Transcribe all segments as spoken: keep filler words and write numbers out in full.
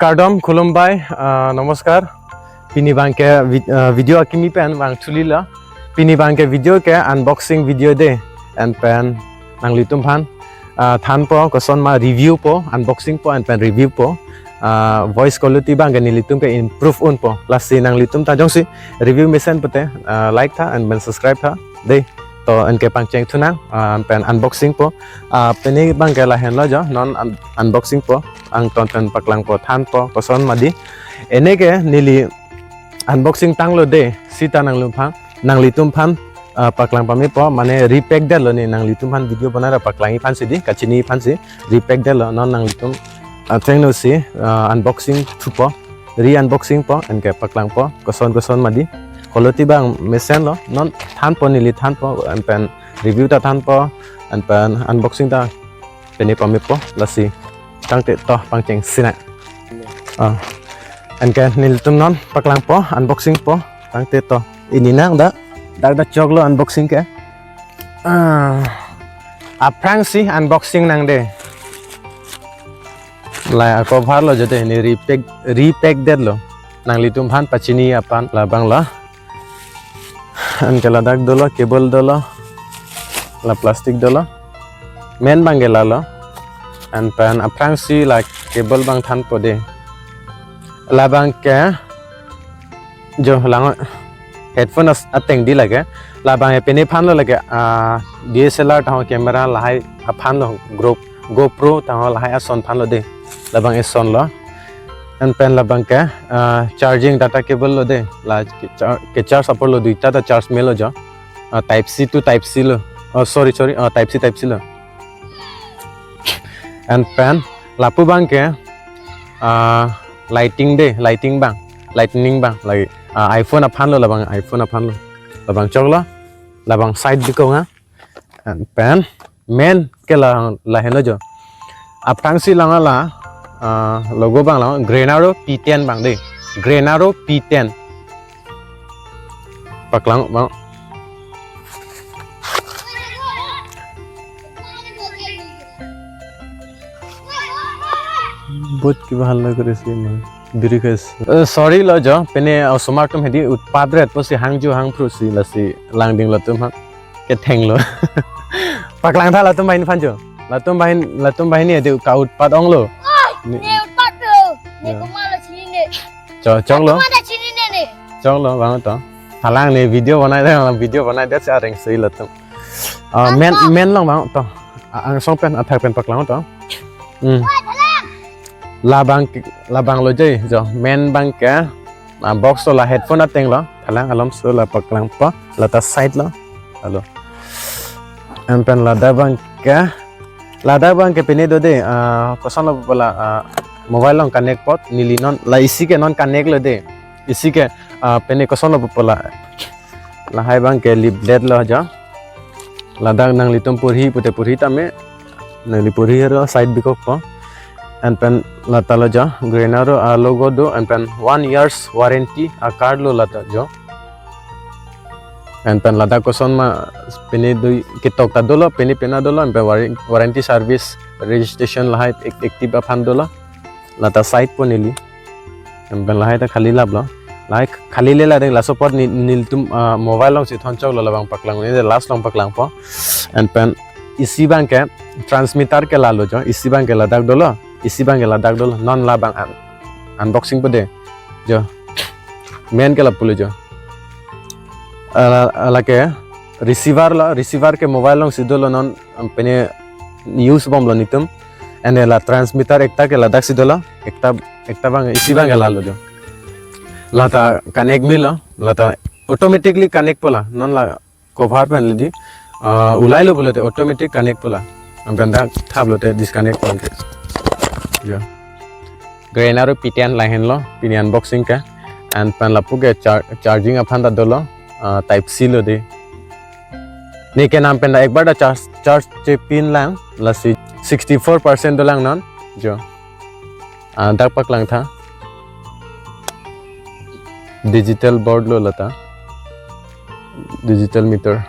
Kardom, khulumbai, ah, namaskar. Pini abangke vi-, ah, video akimi pen vangthu lilo. Pini abangke video ke unboxing video de. Anpen nanglitum aphan, ah, thanpo, kosonma review po, unboxing po, anpen review po. Ah, voice quality abangke nelitum ke improve unpo. Lasi nanglitum ta jongsi review mesen pute, ah, like tha, anpen subscribe tha. De, to anke pangcheng thunang, ah, anpen unboxing po. Ah, pini abangke lahenlo jo, non un-, unboxing po. Angton pen paklangpo, thanpo, kosonma di. Ene ke neli unboxing tanglo de, sita nanglitum aphan, nanglitum aphan, ah, paklang pamepo, mane repack detlo ne, nanglitum aphan video bonai ra paklangji aphansi di, kachiniji aphansi, repack detlo, non nanglitum, ah, chengno si, ah, unboxing thupo, re-unboxing po, anke paklangpo, koson kosonma di. Quality abang mesenlo, non thanpo neli thanpo, anpen review ta thanpo, anpen unboxing ta pini pamepo, lasi tangte to pangcheng sinang. Ah. Anke nelitum non paklangpo, unboxing po, tangte to. Ini nang dak, dak dak choklo unboxing ke. Ah. Aphrangsi unboxing nang de. Lahai a-cover lo jo de, ne repack, repack detlo. Nanglitum aphan pachiniji aphan labanglo. Anke ladak dolo, cable dolo. La plastic dolo. Main abangke lalo. Anpen aphrangsi la cable abang thanpo de. Labangke jo lang headphone as-, ateng di lake. Labangke pini aphanlo lake, ah, D S L R taho camera lahai aphanlo, group GoPro taho lahai ason aphanlo de. Labang esonlo. Anpen labangke, ah, charging data cable lo de. La ke char-, ke charge apor lo, duita ta charge melo jo. Ah, type C to type C lo. Oh, sorry, sorry. Ah, type C, type C lo. Anpen lapu abangke, ah, lighting de, lighting abang, lightning abang lagi. Ah, iPhone aphanlo labang, iPhone aphanlo. Labang choklo, labang side bikong ha. Anpen main ke la, lahenlo jo. Aphrangsi lang la, ah, logo abang la, Grenaro P ten abang de. Grenaro P ten. Paklang abang. बहुत की बाहर लग रही है, मैं बिरी कैसे? Eh, sorry lo jo, pini osomar atum hedi utpat ret pusi hangju hangphru si lasi langdinglo atum ha. Kethenglo. Paklang tha latum banghini aphan jo. Latum banghini, latum banghini hedi ka utpat onglo. Oi, ne, ne utpat lo. Ne, ya, komatlo chinine. Cho, choklo. Komatlo chinine ne. Choklo, bang to. Halang ne video bonai de, video bonai de si areng si latum. Ah, main, main along bang to. Ah, angsong pen, athak pen paklang to. Hmm. Oi, thalang. Labang, labanglo jai, jo, main abangke, ah, box lo la headphone atenglo, thalang alom so la paklangpo, lata side lo, alo. Anpen ladak abangke, ladak abangke pini do de, ah, kosonlo pula, ah, mobile along connect pot, neli non, la isi ke non connect lo de, isi ke, ah, pini kosonlo pula, lahai abangke leaflet lo jo. Ladak nanglitum porhi pute porhi tame. Nangli porhi hero side bikokpo. Anpen lata lo jo. Grenaro a-logo do. Anpen one years warranty a-card lo lata jo. Anpen ladak kosonma pini dui ketok ta dolo, pini pena dolo, anpen warren-, warranty service registration lahai ek-, active aphan dolo. Lata side po neli. Anpen lahai ta khali laplo. Lahai khali le la deng laso apot ni-, nelitum, ah, mobile along si thon choklo labang paklang. Ini last along paklangpo. Anpen isi abangke transmitter ke lalo jo. Isi abangke ladak dolo. Isi abangke ladak dolo. Non labang un-, unboxing po de. Jo. Main ke lapulo jo. Ala, lake receiver lo. Receiver ke mobile along si dolo non, um, pini use bomlo nelitum. Ene la transmitter ekta ke ladak si dolo, ekta, ekta abang, isi abangke lalo jo. Lata connect melo, lata automatically connect po la, non la cover pen le di, ah, ulailo pulote automatic connect po la. Anpen dak thaplote disconnect po ke. Jo. Grenaro P ten lahenlo, pini unboxing ke. Anpen lapu ke char-, charging aphan ta dolo, ah, type C lo de. Ne ke nam pen da ekbar da charge, charge chepin lang, lasi sixty-four percent dolang non, jo. Ah, dak paklang tha. Digital board lo lata. Digital meter.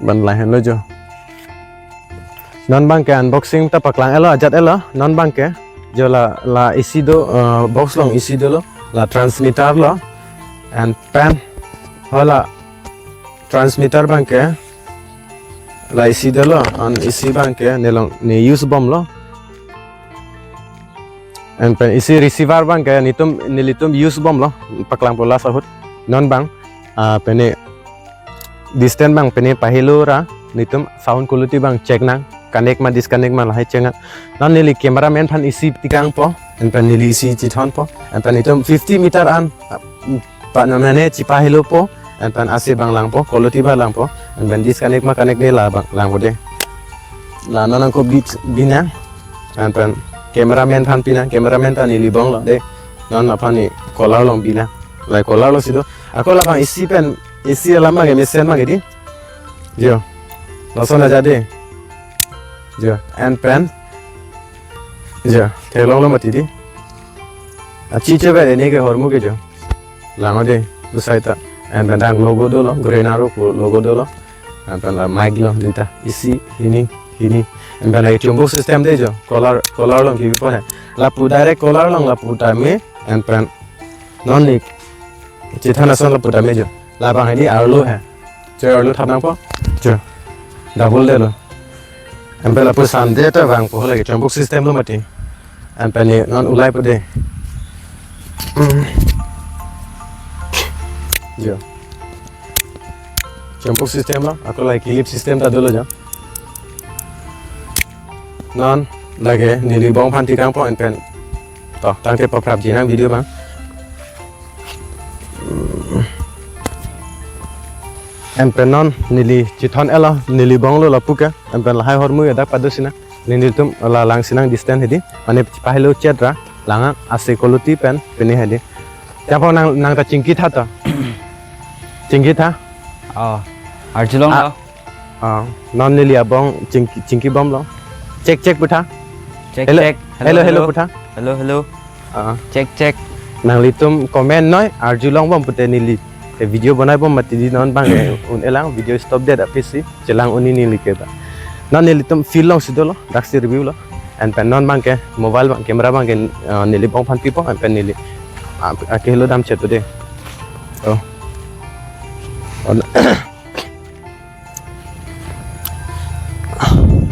Ban lahenlo jo. Non abangke unboxing ta paklang-etlo, ajat-etlo, non abangke. Jo la, la isi do, eh, box along isi dolo, la transmitter lo, and pen, hala transmitter abangke, la isi dolo, and isi abangke, nelong, ne use bomlo. And pen isi receiver abangke, netum, nelitum use bomlo, paklangpo last ahut, non abang, ah, pene, distance abang pene pahelo ra, netum sound quality abang check nang, connect ma disconnect ma lahai check nang. Non neli cameraman aphan isi tikangpo, and pen neli isi chethonpo, and pen netum fifty meter an, pa namane chepahelopo, and pen ase abang langpo, quality abang langpo, and pen disconnect ma connect de la abang langpo de. La non ako bi, bi nang, and pen cameraman aphan pi nang, cameraman ta neli bonglo de, non aphan ne collar along bi nang, la collar alongsi do, ako labang isi pen, isi alam ma ke mesen ma ke di. Jo. Lason ajat de. Jo. And pen. Jo. Theklonglo mati di. Achi che ber ne ke hormu ke jo. Lango de. Usai ta. And pen dang logo dolo. Grenaro ko logo dolo. And pen la mic lo duita. Isi hini hini. And pen la chumbok system de jo. Collar, collar along kibipo he. Lapu direct collar along lapu tame. And pen non ne chethan ason lapu tame jo. Labang hedi arlo he. Jo arlo thap nangpo. Jo. Double delo. And pen lapu sande ta vangpo lagi chumbok system lo mati. And pen ne non ulaipo de. Hmm. Jo. Chumbok system lo, ako lagi clip system ta dolo jo. Non lagi neli bong aphan tikangpo and pen. To, tangte paphrapji nang video abang. And pen non neli chethon-etlo, neli bonglo lapu ke, and pen lahai hormu ya dak padosi nang, nelitum la langsi nang distance hedi, mane pahelo chet ra, lang ase quality pen, pene hedi. Chapang nang, nang ta chingki tha to. Chingki tha? Oh, arjulong Ah. lo. Ah, non neli abong chingki, chingki bomlo. Check, check putha. Check, Hello. check. Hello, hello, hello. putha. Hello, hello. Ah. Check, check. Nanglitum comment noi, arjulong bom pute neli. E video bonai bom mati di non abang un-elang video stop det aphi si chelang un-e neli ke ba. Non nelitum field alongsi dolo, daksi review lo. And pen non abangke mobile abang camera abangke, ah, neli bong aphan pipo, and pen neli, ah, akehelo dam chet de. Oh. On-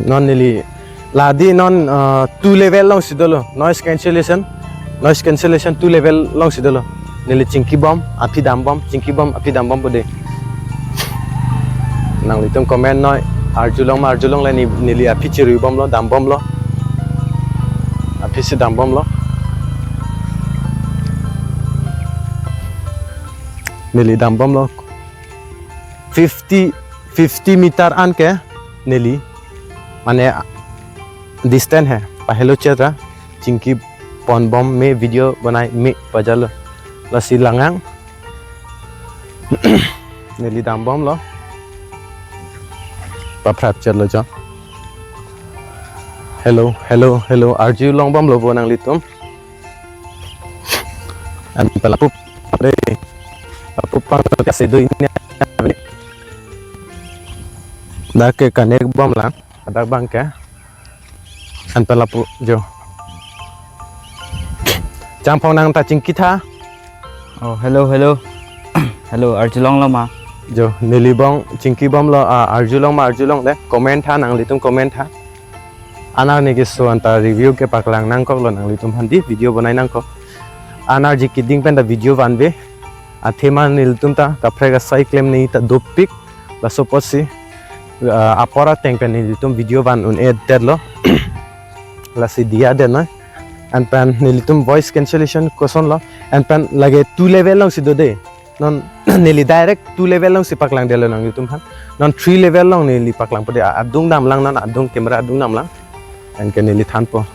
Non neli la di non, uh, two level alongsi dolo, noise cancellation, noise cancellation two level alongsi dolo. Neli chingki bom, aphi dam bom, chingki bom, aphi dam bompo de. Nanglitum comment noi, arjulong ma arjulongle ne, neli aphi chirui bomlo, dam bomlo. Aphi si dam bomlo. Neli dam bomlo. Fifty, fifty meter an ke neli, mane distance he, pahelo chet ra, chingki pon bom me video bonai me pajalo. Lasi lang nang. Neli dam bomlo. Paphrap chetlo jo. Hello, hello, hello. Arjulong bomlo bo nanglitum. And lapu, re, lapu pang kasi do ini. Dak ke connect bomlang, dak abangke. And lapu jo. Chapang nang ta chingki tha. Oh, hello, hello. Hello, arjulonglo ma? Jo, neli bong chingki bomlo, ah, arjulong ma arjulongle. Comment tha, nanglitum comment tha. Anerni keso anta review ke paklang nangkoklo nanglitum aphan di video bonai nangkok. Anerji keding pen ta video vanve. Athema nelitum ta kaprek asai klemne ta dopik. Laso apotsi, ah, apor ateng pen nelitum video van un-edetlo. Lasi diya det noi. And pen nelitum voice cancellation kosonlo. And pen lake two level alongsi do de. Non neli direct two level alongsi paklangdetlo nanglitum aphan. Non three level along neli paklangpo de, adung damlang non, adung camera adung damlang. And ke neli thanpo.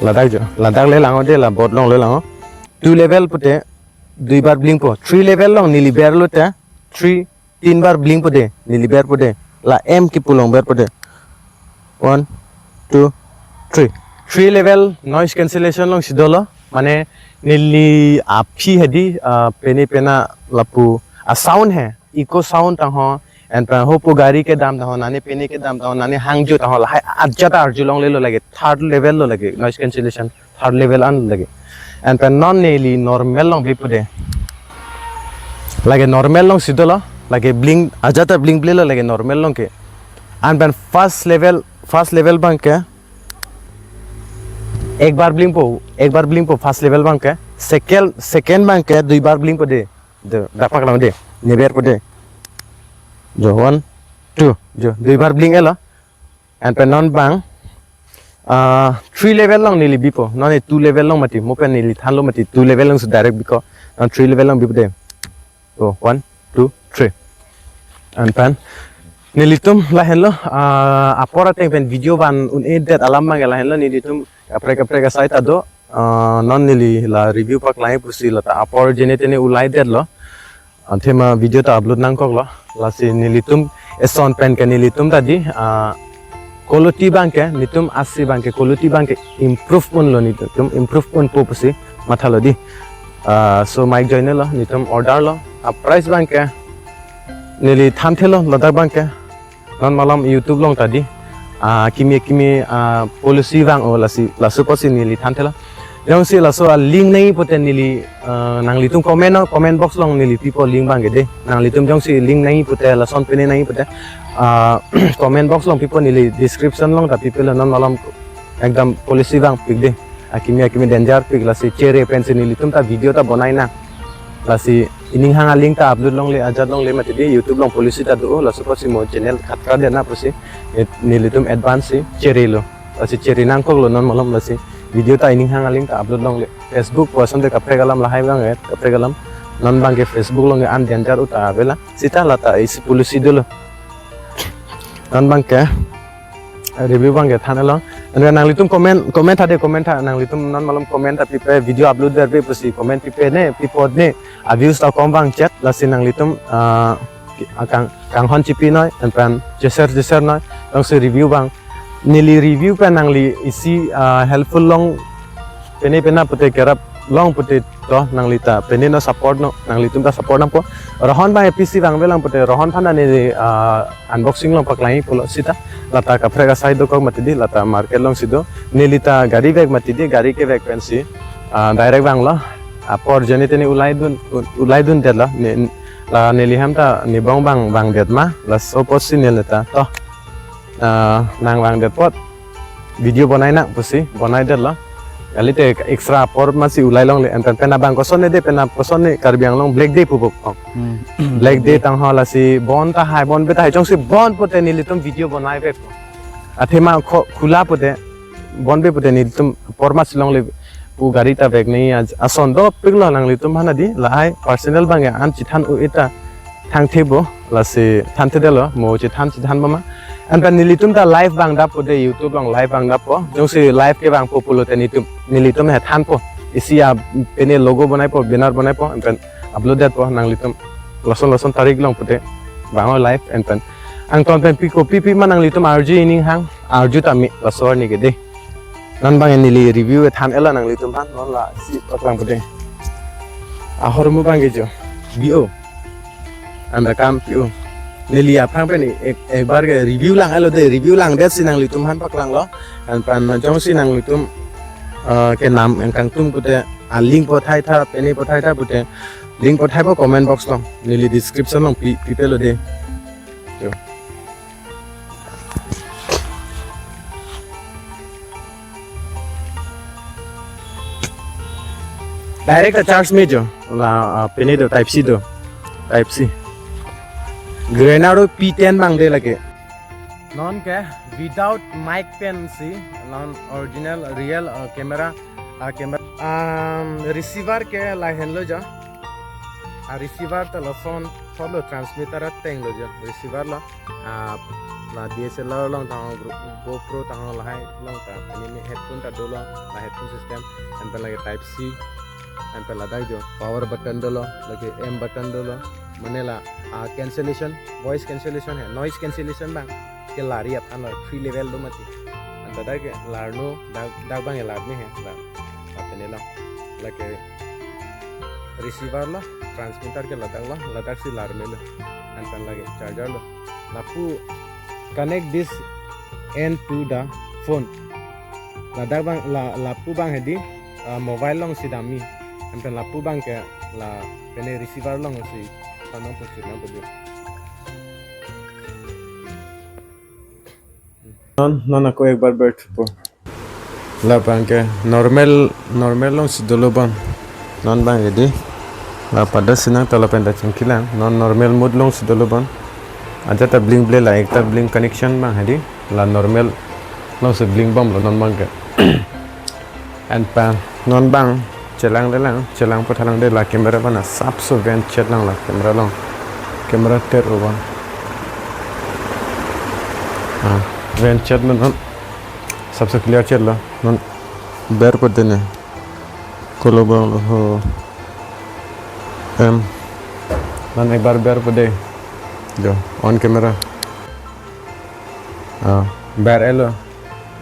Ladak jo, ladak le lango de, la board along le lango. Two level pute duibar blingpo. Three level along neli berlo te, three tinbar blingpo de, neli berpo de. La M kipu along berpo de. One, two, three. Three level noise cancellation alongsi dolo. Mane neli aphi hedi, ah, pene pena lapu a sound he, echo sound tangho, Anpen hopu gari kedam tahon, nane pene kedam tahon, nane hangjo tahon, lahai ajat arjulonglelo lake, third level lo lake, noise cancellation, third level an lake. Anpen non neli normal long bipo de. Lake normal longsi dolo, lake bling, ajat ta bling blelo lake normal long ke. Anpen first level, first level abang ke, ek bar blingpo, ek bar blingpo first level abang ke, second, second abang ke dui bar blingpo de. De, dak paklang de, ne berpo de. Jo, one, two, jo, dui bar bling-elo. Anpen non abang, ah, three level long neli bipo. Non e two level long mati, mo pen neli thanlo mati, two level longsi direct biko. Non three level long bipo de. Oh, one, two, three. Anpen nelitum lahenlo, ah, apor ateng pen video van un-edet alam abang lahenlo, nelitum kaprek kaprek asai ta do. Ah, non neli la review paklang pusi lata apor jene tene ulaidetlo. Athema video ta upload nangkoklo. Lasi nelitum eson pen ke nelitum ta di, ah, quality abang ke, netum A C abang ke, quality abang ke improve unlo, netum improve unpo pusi mathalo di. Ah, so mic join lo, netum order lo. Ah, price abang ke neli thanthelo, ladak abang ke. Non malom YouTube long ta di, ah, kimi kimi, ah, policy vang-o, lasi, laso apotsi neli thanthelo. Jongsi laso a link nangji pute neli, ah, nanglitum comment, comment box long neli pipo link abang ke de. Nanglitum jongsi link nangji pute, lason pene nangji pute, ah, comment box long pipo, neli description long ta pipelo, non malom ekdam policy vangpik de. Akimi akimi danger pik, lasi chere pensi nelitum ta video ta bonai nang. Lasi ining hang a link ta upload longle, ajat longle mati di, YouTube long policy ta do, laso apotsi mo channel khatkra de na pusi, eh, nelitum advance si cherelo. Lasi chere nangkoklo non malom, lasi video ta ining hang a link ta upload longle. Facebook pu ason de kaprek alam lahai abang, eh, kaprek alam. Non abang ke Facebook long ke an danger uta avela. Sita lata isi policy dolo. Non abang ke review abang ke thanlo. Anke nanglitum comment, comment tha de, comment tha, nanglitum non malom comment tha pipe, video upload verbe pusi comment pipe ne, pipo ne, a views ta kom vang chet, lasi nanglitum, ah, akang, kanghon chipi noi, anpen cheser cheser noi, jongsi review abang. Neli review pen nangli isi, ah, helpful long, pene pena pute kerap long pute to, nangli ta pene non support non, nanglitum ta support nangpo. Rohon abang A P C vangvelang pute, Rohon aphan neli, ah, unboxing long paklangji pulo sita. Lata kaprek asai dokok mati di, lata market longsi do. Neli ta gari vek mati di, gari kevek pensi, ah, direct vanglo. Apor jene tene ulaidun, u-, ulaidundetlo. Ne, la neli hem ta ne bong abang vangdet ma, laso apotsi neli ta to, ah, nangvangdet apot video bonai nang pusi bonaidetlo. Kalite extra apor masi ulai longle, anpen pen abang koson ne de, pen a koson ne Karbi Anglong Black Day pupok. Hmm. Black Day tangho, lasi bon tahai, bonbe tahai, jongsi bon pute nelitum video bonaibe. Athema kho-, khula pute, bonbe pute nelitum apor masi longle, pu gari ta vek nangji aj-, ason dopiklo, nanglitum aphan ta di, lahai personal abang ke an chethan u-e ta thangthebo, lasi thanthedetlo, mo chethan chethan bama. Anpen nelitum ta live vangdappo de, YouTube long live vangdappo. Jongsi live kevangpo pulote netum, nelitum he thanpo. Isi a pene logo bonaipo, banner bonaipo, anpen upload detpo, nanglitum lason lason tarik long pute vanglo live, anpen angton pen pi kopi pima nanglitum arju ining hang, arju tame, laso arni ke de. Non abang neli review thanlo nanglitum aphan, non lasi paklang pute. Ahormu abang ke jo, B O. Anda kam P O. Neli aphrang pen ek, ek bar ke review langlo de, review langdetsi nanglitum aphan paklanglo. Anpen jongsi nanglitum, eh, kenam angkang atum pute, a link pathaitha, pene pathaitha pute, link pathaipo comment box long, neli description long pi, pipelo de. Jo. Direct ta charge me jo. La, ah, pene do, type C do. Type C. Grenaro P ten abang de lake. Non ke without mic pensi, non original real, ah, camera, ah, camera. Um, receiver ke lahenlo jo. A receiver ta lason thotlo, transmitter atenglo jo receiver lo. Ah, la D S L R long tangho, Gro-, GoPro tangho, lahai long ta, anime headphone ta dolo, la headphone system, anpen lake type C, anpen ladak jo power button dolo, lake M button dolo, mane la, ah, cancellation, voice cancellation he, noise cancellation abang ke larji aphanlo, three level do mati. Anta dak ke larno, dak, dak abang ke larme he, la, la pene lo, lake receiver lo, transmitter ke ladak lo, ladaksi larmelo. Anpen lake charger lo. Lapu connect this end to the phone. Ladak abang la, lapu abang hedi, ah, mobile alongsi damji. Anpen lapu abang ke la pene receiver alongsi panong pusi nang budi. Non, non ako ekbar berthupo. Labang ke normal, normal alongsi dolo bon. Non abang hedi. La pada sinang ta lapen ta chingkilang. Non normal mode alongsi dolo bon. Ajat ta bling ble la, ekta bling connection abang hedi. La normal alongsi bling bomlo non abang ke. Anpen non abang chelanglelang, chelang pathalangde, la camera abang asapso ven chet lang la camera along. Camera ter-o abang. Ah, ven chet non non. Asapso clear chetlo. Non berpo dene. Kolo abang lo ho. Em. Non ekbar berpo de. Jo, on camera. Ah, ber-elo.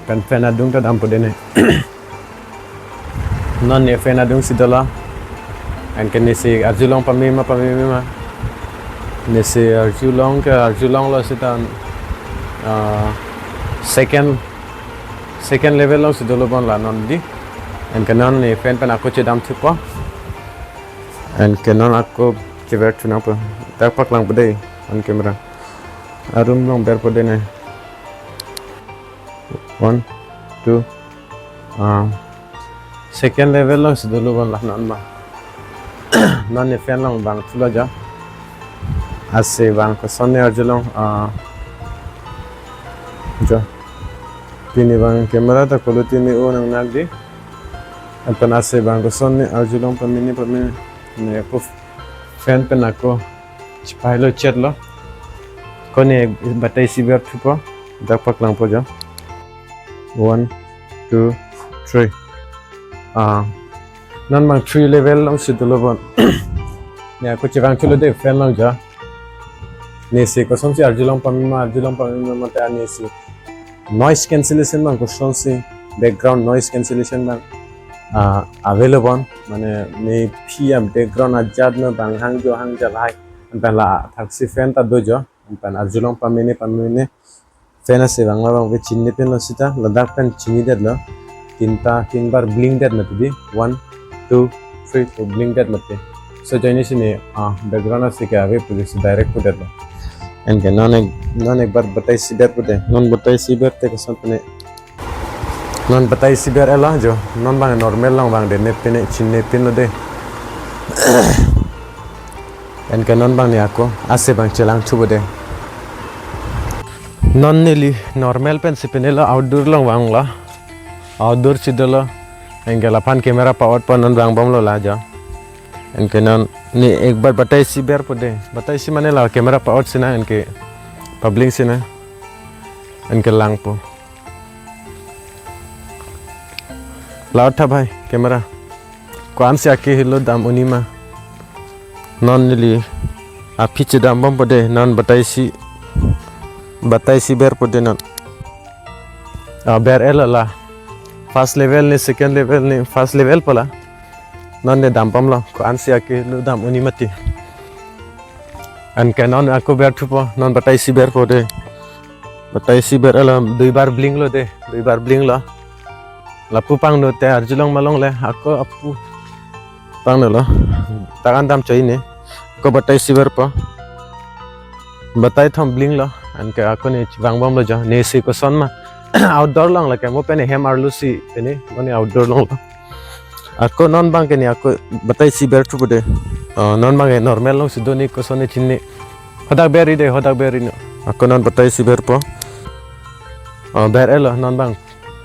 Pen fan adung ta dampo dene. Non ne fan adungsi dolo. Anke nesi arjulong pameme ma, pameme ma. Nesi arjulong ke arjulonglo seta, ah, second, second level alongsi dolo bon la non di. Anke non ne fan pen ako chedamthupo. Anke non ako cheberthu nangpo. Dak paklangpo de on camera. Arum along berpo dene. One, two. Ah, second level alongsi dolo bon la non ma. Non ne fan along vangthulo jo. Ase vang kosonne arjulong, ah, jo. Pini abang camera ta quality me-o nangnak di. Anpen ase vang kosonne arjulong pameme pameme. Ne ako fan pen ako chepailo chetlo. Kone bataisi berthupo. Dak paklangpo jo. One, two, three. Ah, non abang three level alongsi dolo bon. Ne ako chevangthulo de fan along jo. Nesi kosonsi arjulong pameme ma, arjulong pameme ma ta nesi noise cancellation abang kosonsi, background noise cancellation abang, ah, available. Mane ne phi a background ajat no bang hangjo hangja lahai. Anpen la thaksi fan ta do jo. Anpen arjulong pameme pameme. Fan ase vang abang ave chinine pinlo seta, ladak pen chinidetlo. Tinta, tinbar blingdet mati di. One, two, three, four, blingdet mati. So join isi ne, ah, background ase ke ave pusi direct pudetlo. Anke non ek, non ekbar bataisi berpo de. Non bataisi berte koson pene. Non bataisi ber-elo jo. Non abang normal along vangde, ne pene chinine pinlo de. Anke non abang ne ako ase abang chelangthupo de. Non neli normal pensi penelo, outdoor along vanglo. Outdoor si dolo. Anke laphan camera pa-otpo, non vangbomlo la jo. Anke non ne ekbar bataisi berpo de. Bataisi mane la camera pa-ot sinang, anke pablingsi nang. Anke langpo. La-ot tha bhai, camera. Ko-ansi ake helo dam unji ma. Non neli aphi chedambompo de, non bataisi, bataisi berpo de non. Ah, ber-elo la. First level ne, second level ne, first level po la. Non ne dambomlo, ko-ansi ake helo dam unji mati. Anke non ako berthupo, non bataisi berpo de. Bataisi ber-elo, duibar blinglo de, duibar blinglo. Lapu pangno te arjulong malongle, ako apu pangnolo. Takan dam choi ne. Ako bataisi berpo. Bataithom blinglo, anke ako ne vangbomlo jo, nesi koson ma. Outdoor along lake mo pene hem arlosi pene, mo ne outdoor alonglo. Ako non abang ke ne ako bataisi berthupo de. Oh, non abang ke normal alongsi do ne, koson ne chinine. Hadak berji de, hadak berji no. Ako non bataisi berpo. Oh, ber-elo non abang.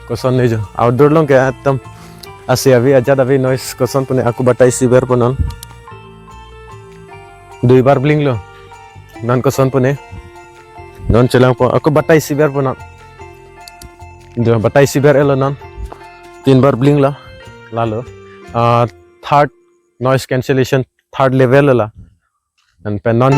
Koson ne jo. Outdoor along ke atam ase ave, ajat ave noise, koson pene ako bataisi berpo non. Duibar blinglo. Non koson pene. Non chelangpo. Ako bataisi berpo non. Jo, bataisi ber-elo non. Tinbar blinglo. Lalo. Ah, third noise cancellation, third level lo la. Anpen non